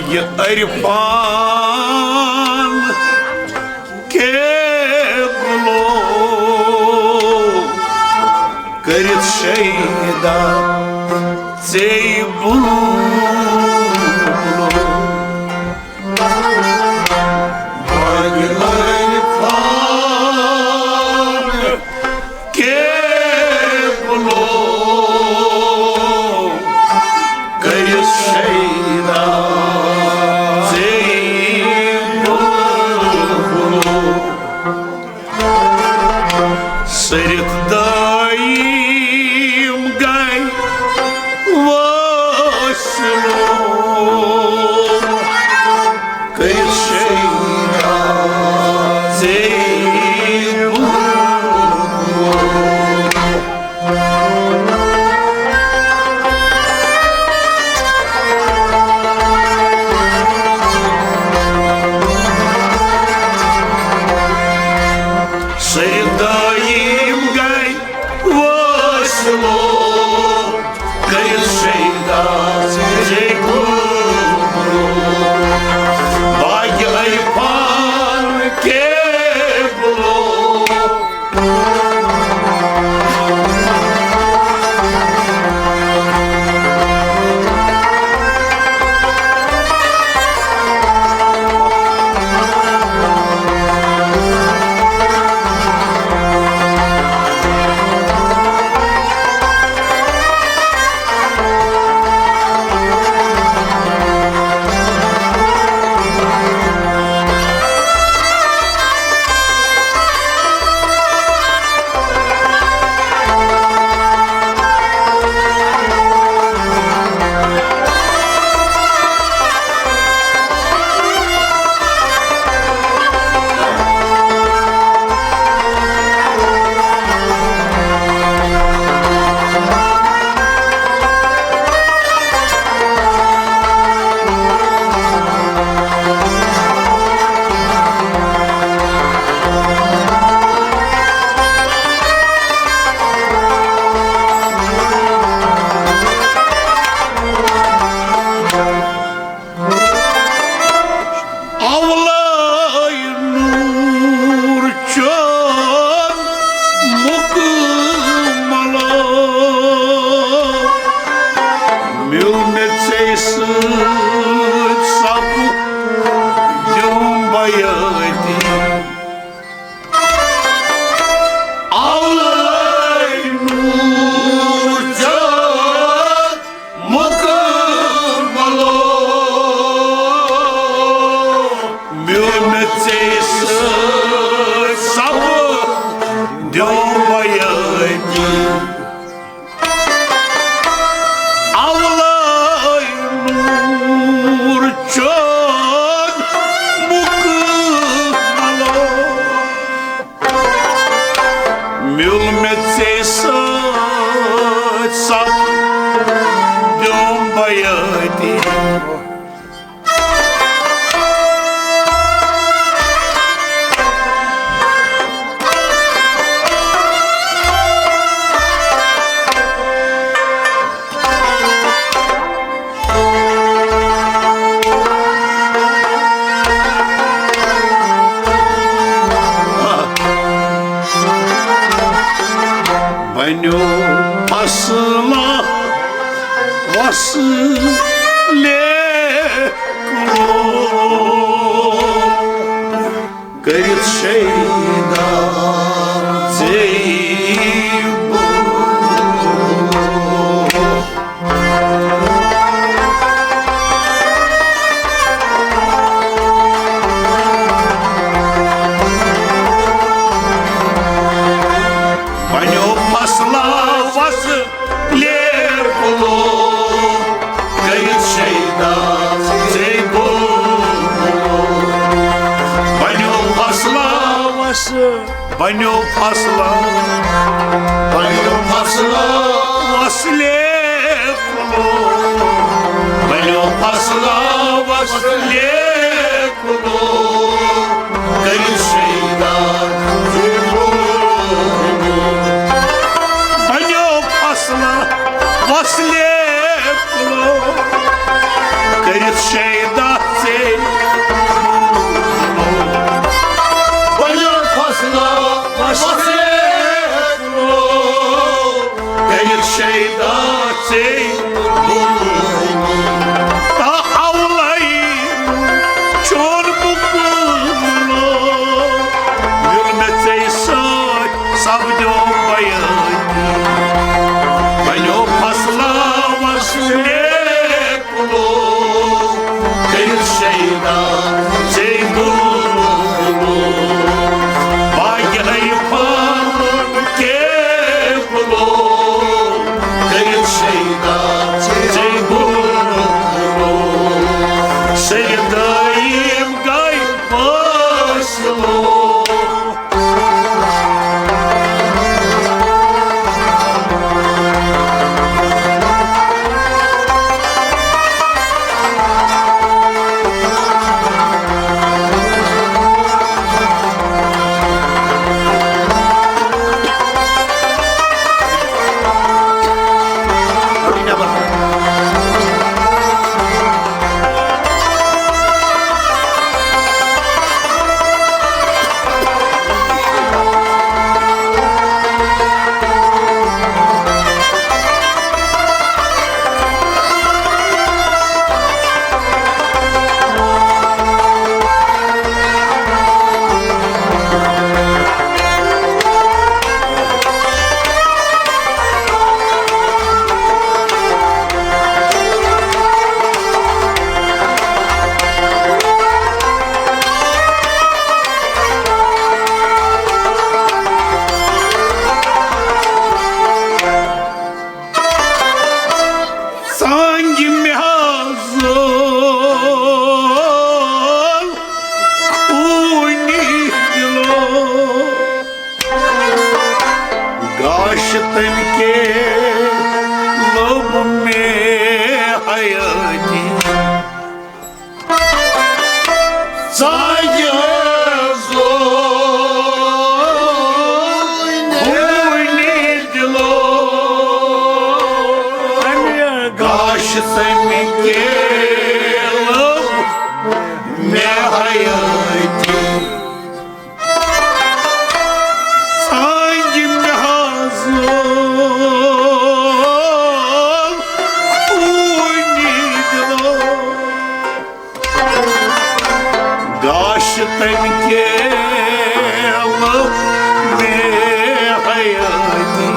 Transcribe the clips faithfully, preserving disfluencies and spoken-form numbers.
یہِ عرفان قبلو کٔرِتھ شیدا ژے بُلبُلو۔ باقی عرفان قبلو کٔرِتھ شیدا ژے بُلبُلو۔ سٔرِتھ دٲیِم گٔے وٲصلو۔ کٔرِتھ شیدا ژے بُلبُلو۔ سٔرِتھ دٲیِم گٔے وٲصلو۔ کٔرِتھ شیدا ژے بُلبُلو۔ باقی عرفان قبلو۔ اولے نور چون مکملو، مِل مےٚ ژے سۭتۍ سب دیوم بیٲتی۔ اولے نور چون مکملو، مِل مےٚ ژے سۭتۍ سب دیوم بیٲتی۔ اولے نور چون مکملو، مِل مےٚ ژے سۭتۍ سب دیوم بیٲتی۔ بنیو فصلہ وصلے کُلو، کٔرِتھ شیدا ژے بُلبُلو۔ بنیو فصلہ وصلے کُلو، گٔیِتھ شیدا ژے بُلبُلو۔ بنیو فصلہ وصلے بنیو فصلہ، بنیو فصلہ وصلے کُلو، بنیو فصلہ وصلے کُلو، گٔیِتھ شیدا ژے بُلبُلو۔ بنیو فصلہ وصلے کُلو، کٔرِتھ شیدا پنُن فصلہ وسیع کٔرِتھ شیدا ژے بُلٲومُت۔ تا اولے چون بُلبُلو، میوٗل مےٚ ژے سۭتۍ سپدیو بیٲنی۔ بنیو فصلہ وسیع کُلو، کٔرِتھ شیدا ژے بُلبُلو۔ واریاہے پھلن کے کُلو، کٔرِتھ شیدا ژے بُلبُلو۔ سیدٲیِم گٔے فٲصلو۔ سانگہِ مےٚ حظ لوگ خوٗنی دِلو، گاش تَمہِ کے لوٚب مےٚ حیٲتی۔ سانگہِ حظ لوگ خوٗنی دِلو، گاش تَمہِ کے لوٚب مےٚ حیٲتی۔ سانگہِ مےٚ حظ لوگ خوٗنی دِلو، گاش تَمہِ کے لوٚب مےٚ حیٲتی۔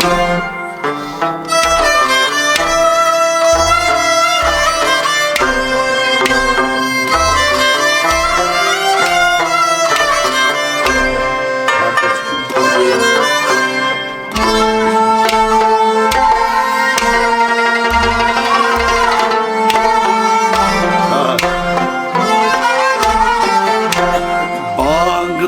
بانگ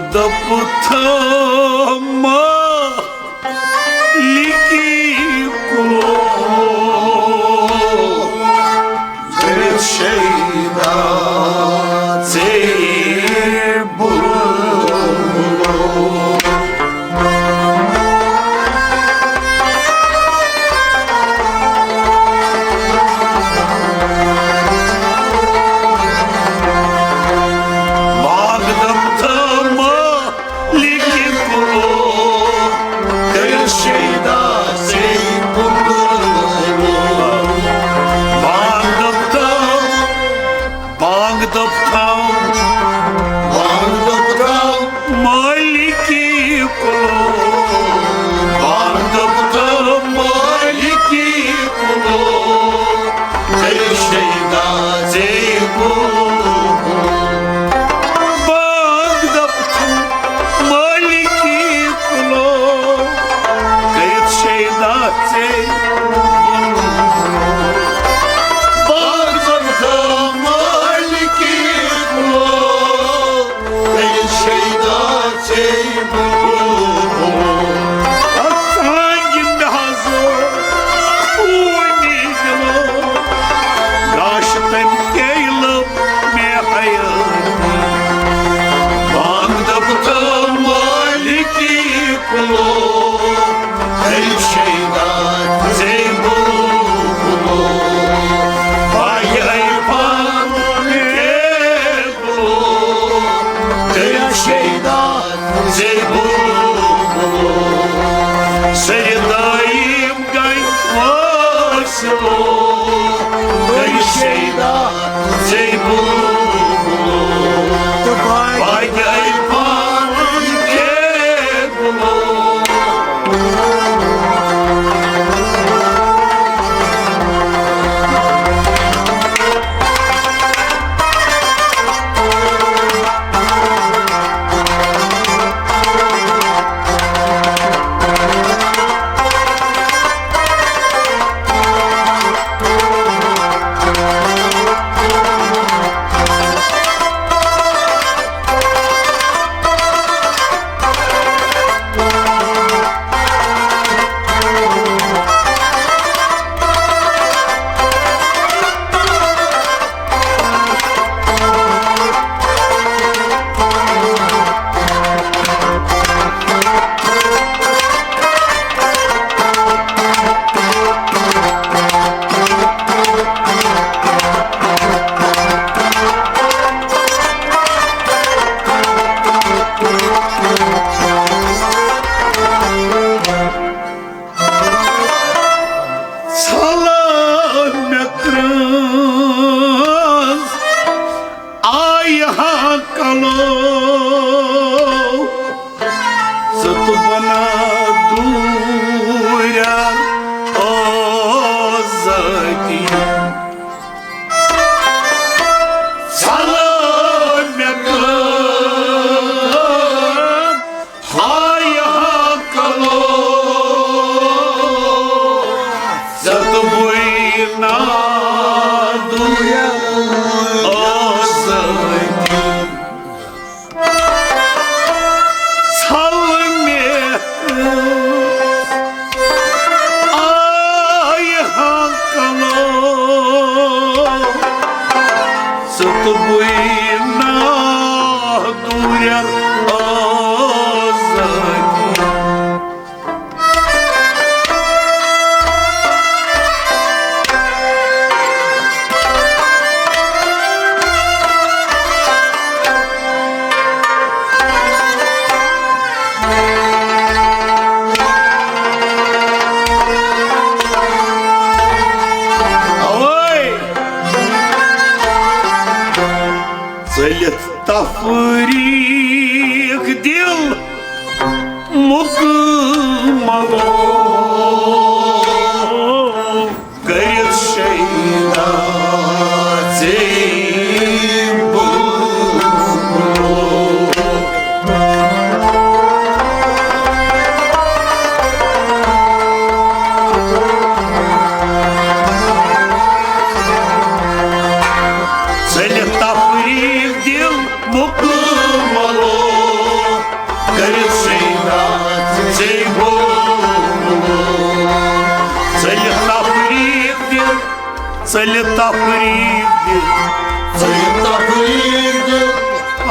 گٔے شیدا زی بُلبُلو۔ تہٕ باقی باقی عرفان کے گُلو۔ ژھلٲو مےٚ کرٛٲنٛز آیہِ ہا کلو، ژٕ تہٕ بہٕ نا دوٗرٮ۪ر آزٲدی۔ ژھلٲو مےٚ کرٛٲنٛز آیہِ ہا کلو، ژٕ تہٕ بٕے نا دوٗرٮ۪ر آزٲدی۔ ژھل مےٚ آیہِ ہا کلو، ژٕ تہٕ بٕے نا دوٗرٮ۪ر آزٲدی۔ اوے! ژٔلِتھ تفریق دل مکملو، کٔرِتھ شیدا ژے بُلبُلو۔ ژٔلِتھ تفریق دل مکملو، کٔرِتھ شیدا ژے بُلبُلو۔ ژٔلِتھ تفریق دل، ژٔلِتھ تفریق دل، ژٔلِتھ تفریق دل۔ آ، آ،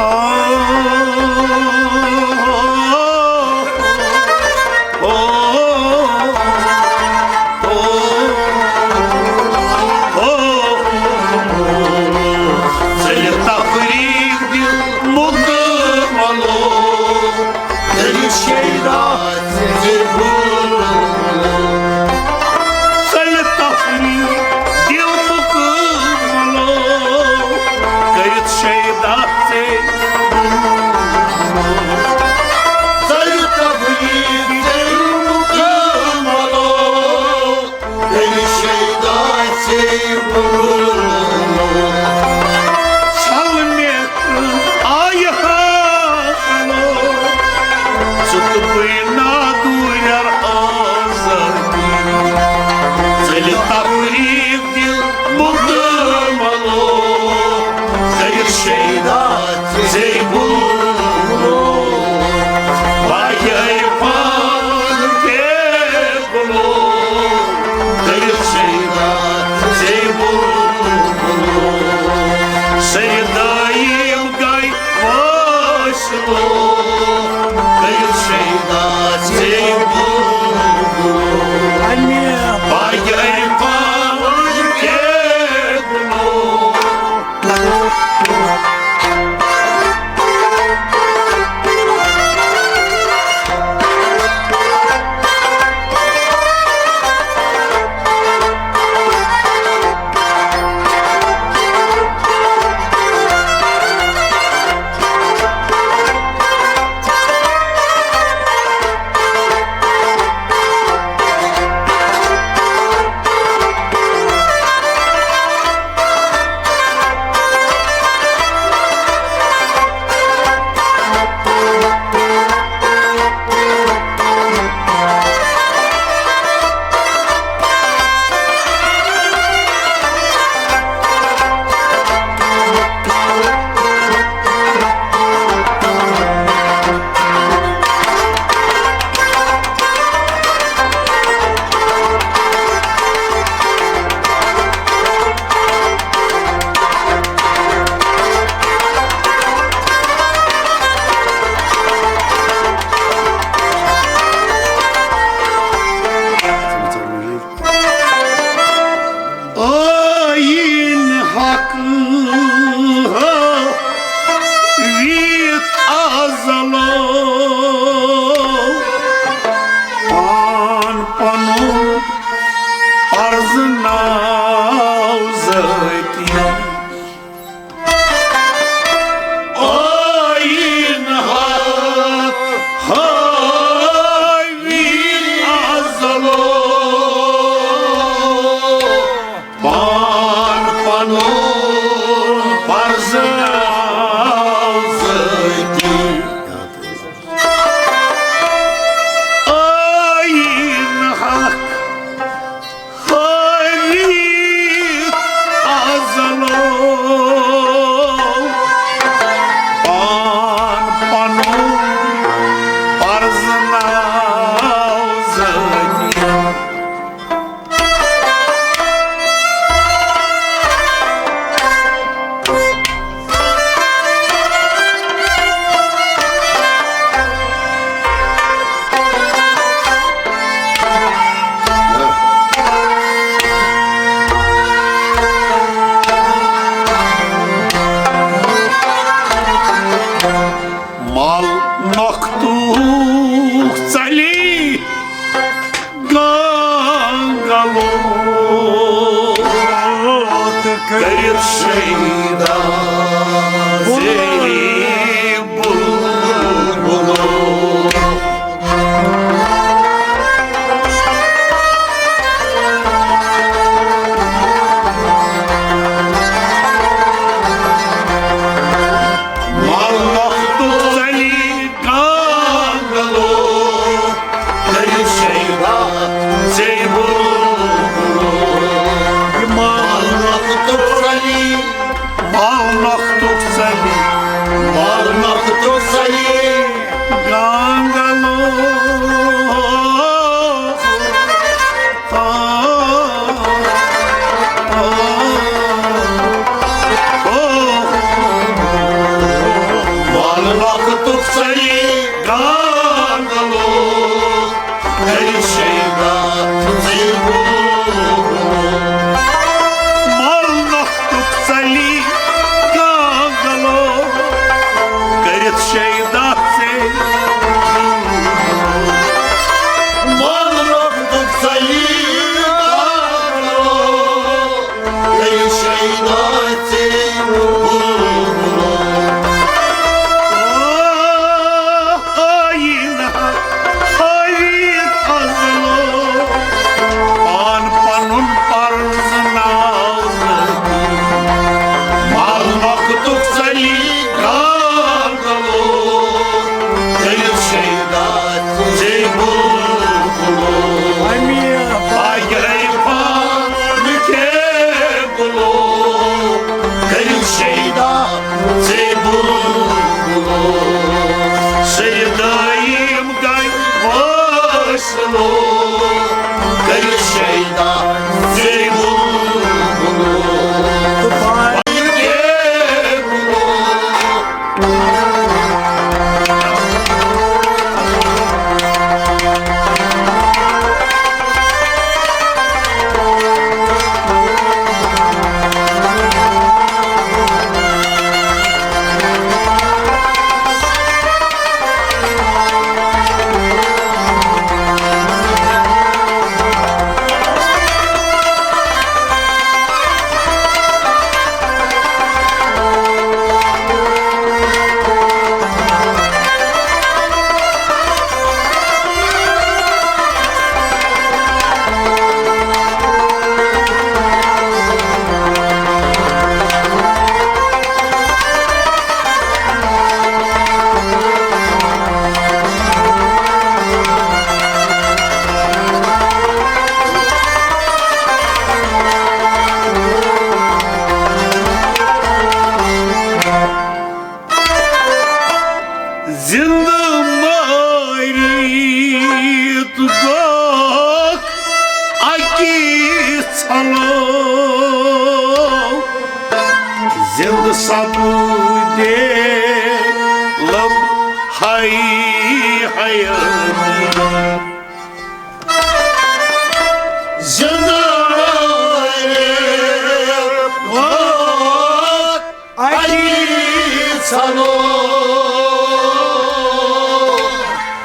آ۔ ژٔلِتھ تفریق دل مکملو، کٔرِتھ شیدا ژے بُلبُلو۔ ژٔلِتھ تفریق دل مکملو، کٔرِتھ شیدا ژے بُلبُلو۔ ژٔلِتھ تفریق دل مکملو، کٔرِتھ شیدا ژے بُلبُلو۔ ژھل مےٚ آیہِ ہا کلو، ژٕ تہٕ بٕے نا دوٗرٮ۪ر آزٲدی۔ ژٔلِتھ تفریق دل مکملو، کٔرِتھ شیدا ژے بُلبُلو۔ باقی عرفان کے گُلو، کٔرِتھ شیدا ژے بُلبُلو۔ سید دٲیِم گٔے وٲصلو، کٔرِتھ شیدا ژے بُلبُلو۔ باقی عرفان کے گُلو۔ کٔرِتھ شیدا زیری بلبلو۔ ملک تُل ژلی کانگلو، کٔرِتھ شیدا زیبو۔ مال نۄختُک ژلی، مال نۄختُک ژلی، مال نۄختُک ژلی گانگلو۔ مال نۄختُک ژلی گانگلو، کٔرِتھ شیدا زیبو۔ مال نۄختُک ژلی گانگلو، کٔرِتھ شیدا زیبو۔ مال نۄختُک ژلی گانگلو، کٔرِتھ شیدا زیبو۔ آیینہ ہٲوِتھ ازلو، پان پنُن پرزناو نہٕ۔ مال نۄختُک ژلی گانگلو، کٔرِتھ شیدا زیبو۔ باقی پان کے گلو، کٔرِتھ شیدا زیبو۔ سیدایم گنج واسلو، کٔرِتھ شیدا زیبو۔ زندٕ مٲرِتھ گوٚکھ اَکی ژھلو، زندٕ سپدے لب ہاے حیٲتی۔ زندٕ مٲرِتھ گوٚکھ اَکی ژھلو،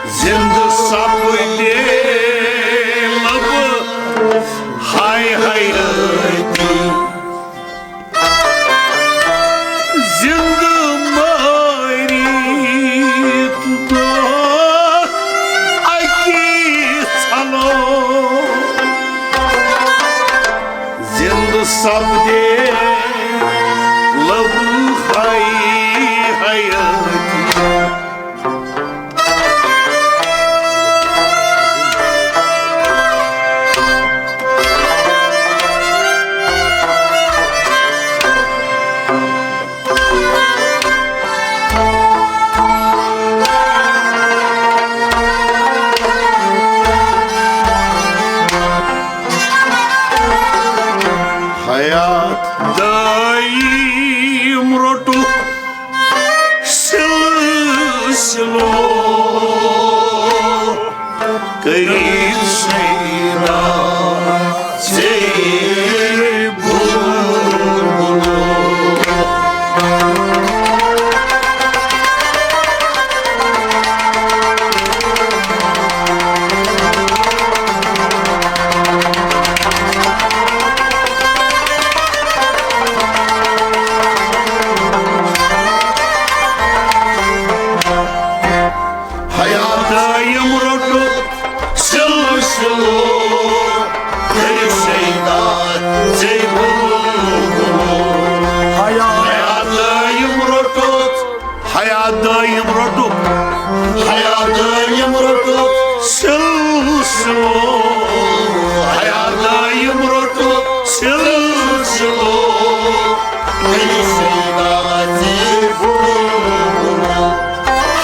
زندٕ سپدے لب ہاے حیٲتی۔ زندٕ مٲرِتھ گوٚکھ اَکی ژھلو، زندٕ سپدے لب ہاے حیٲتی۔ حیات دٲیِم روٚٹُکھ سلسلو، کٔرِتھ شیدا زیبو۔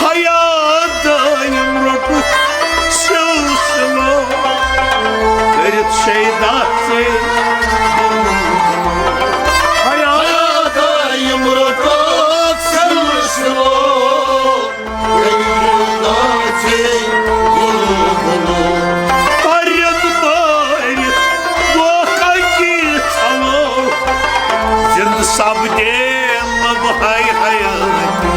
حیا دٲیِم روٚٹُکھ سِلسِلو، کٔرِتھ شیدا ژے بُلبُلو۔ حیا دٲیِم روٚٹُکھ سِلسِلو، کٔرِتھ شیدا ژے بُلبُلو۔ پرن مٲرِتھ ووکھ اکی ژھلو، زِندٕ سپدے لبہٕ ہاے حیاتی۔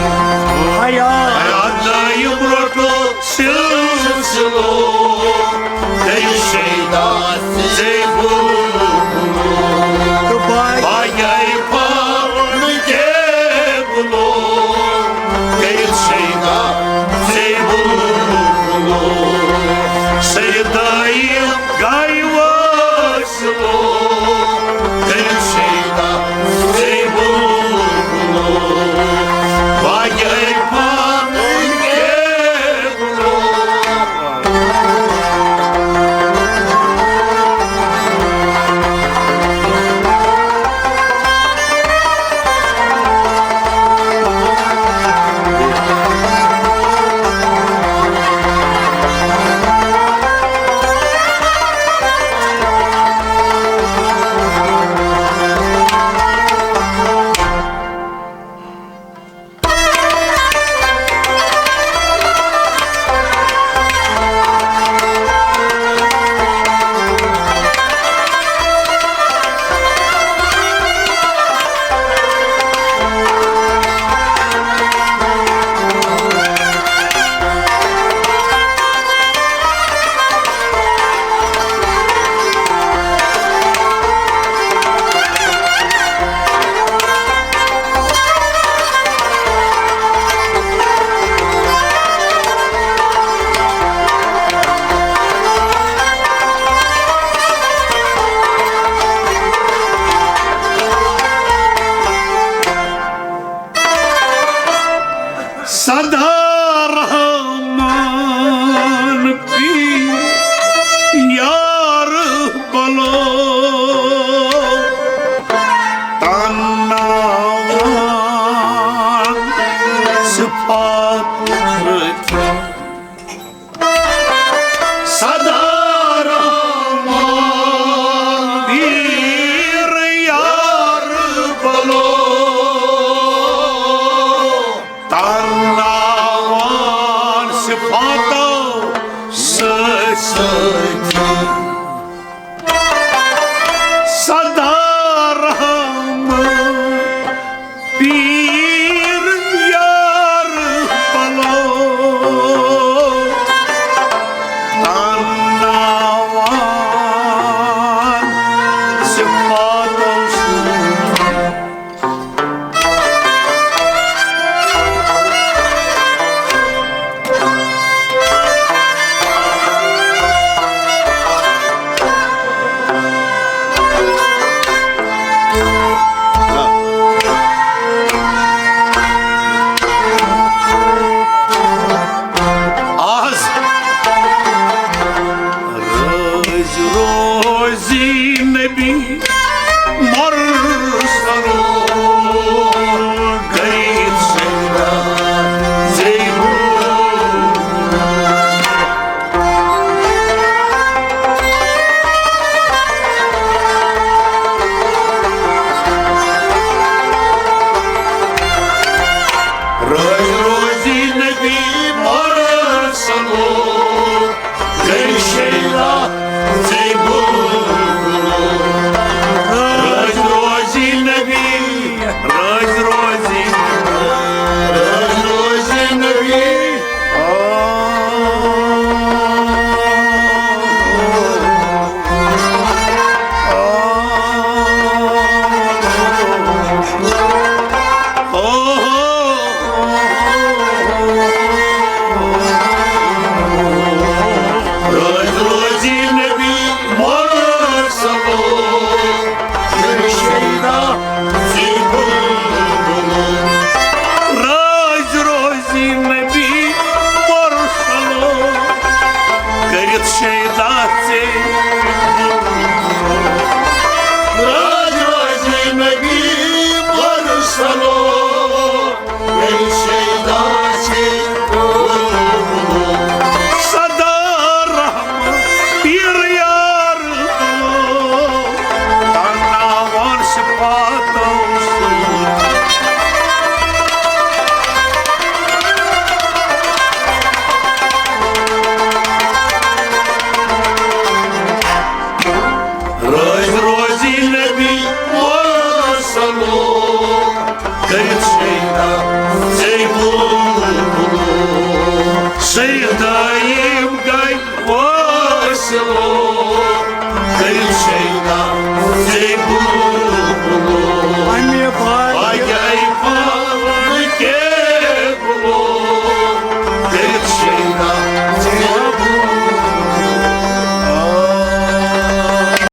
حیا۔ حیا دٲیِم روٚٹُکھ سِلسِلو، دٔیِس شیدا ژے بُلبُلو۔ تہٕ باقی۔ باقی پانہٕ کے بُلو، دٔیِس شیدا ژے بُلبُلو۔ سیدائی گائی واسلو، دٔیِس شیدا ژے بُلبُلو۔ باقی پانہٕ کے بُلو۔ سدا رحمان پی یار بلو، تناوان صفات